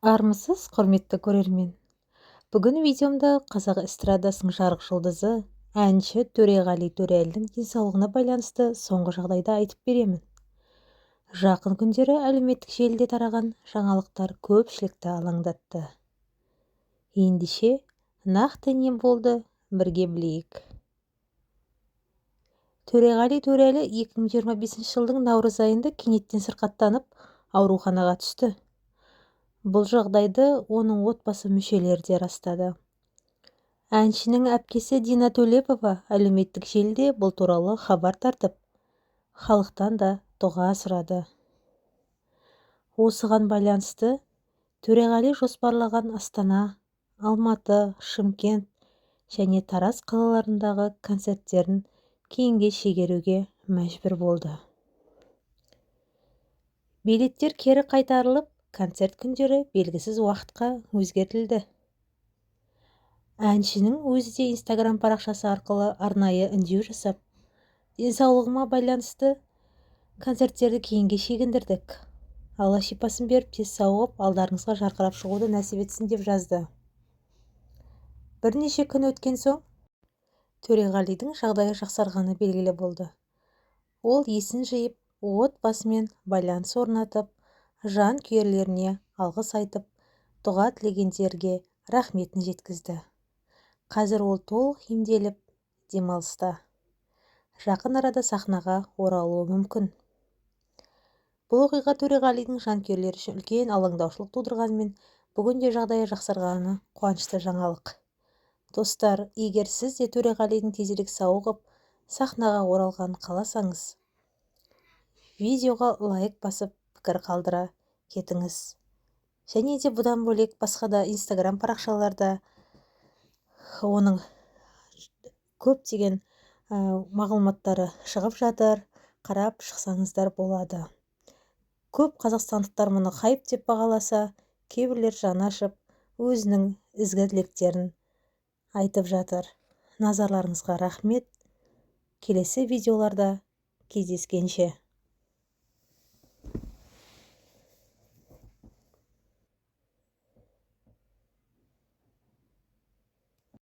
Армысыз, құрметті көрермен! Бүгін видеомда қазақ эстрадасының жарық жұлдызы, әнші Төреғали Төреәлінің денсаулығына байланысты соңғы жағдайды айтып беремін. Жақын күндері әлеуметтік желіде тараған жаңалықтар көпшілікті алаңдатты. Ендеше, нақты не болды, бірге білейік. Төреғали Төреәлі 2025 жылдың наурыз айында кенеттен сырқаттанып, ауруханаға түсті. Бұл жағдайды оның отбасы мүшелері де растады. Әншінің әпкесі Дина Төлепова әлеуметтік желіде бұл туралы хабар тартып, халықтан да дұға сұрады. Осыған байланысты Төреғали жоспарлаған Астана, Алматы, Шымкент және Тараз қалаларындағы концерттерін кейінге шегеруге мәжбүр болды. Билеттер кері қайтарылып, концерт күндері белгісіз уақытқа өзгертілді. Әншінің өзі де Инстаграм парақшасы арқылы арнайы үндеу жасап, «Денсаулығыма байланысты концерттерді кейінге шегіндірдік. Алла шипасын беріп, тез сауығып, алдарыңызға жарқырап шығуды нәсіп етсін» деп жазды. Бірнеше күн өткен соң Төреғалидың жағдайы жақсарғаны белгілі болды. Ол есін жиып, отбасымен байланыс орнатып, жанкүйерлеріне алғыс айтып, дұға тілегендерге рахметін жеткізді. Қазір ол толық емделіп, демалыста. Жақын арада сахнаға оралуы мүмкін. Бұл оқиға Төреғалидың жанкүйерлері үшін үлкен алаңдаушылық тудырғанымен, бүгінде жағдайы жақсарғаны қуанышты жаңалық. Достар, егер сіз де Төреғалидың тезірек сауығып, сахнаға оралғанын қаласаңыз, видеоға лайк басып, пікір қалдыра кетіңіз. Және де бұдан бөлек басқа да Инстаграм парақшаларда оның көптеген мағлұматтары шығып жатыр, қарап шықсаңыздар болады. Көп қазақстандықтар мұны хайп деп бағаласа, кейбіреулер жаны ашып, өзінің ізгі тілектерін айтып жатыр. Назарларыңызға рахмет. Келесі видеоларда кездескенше.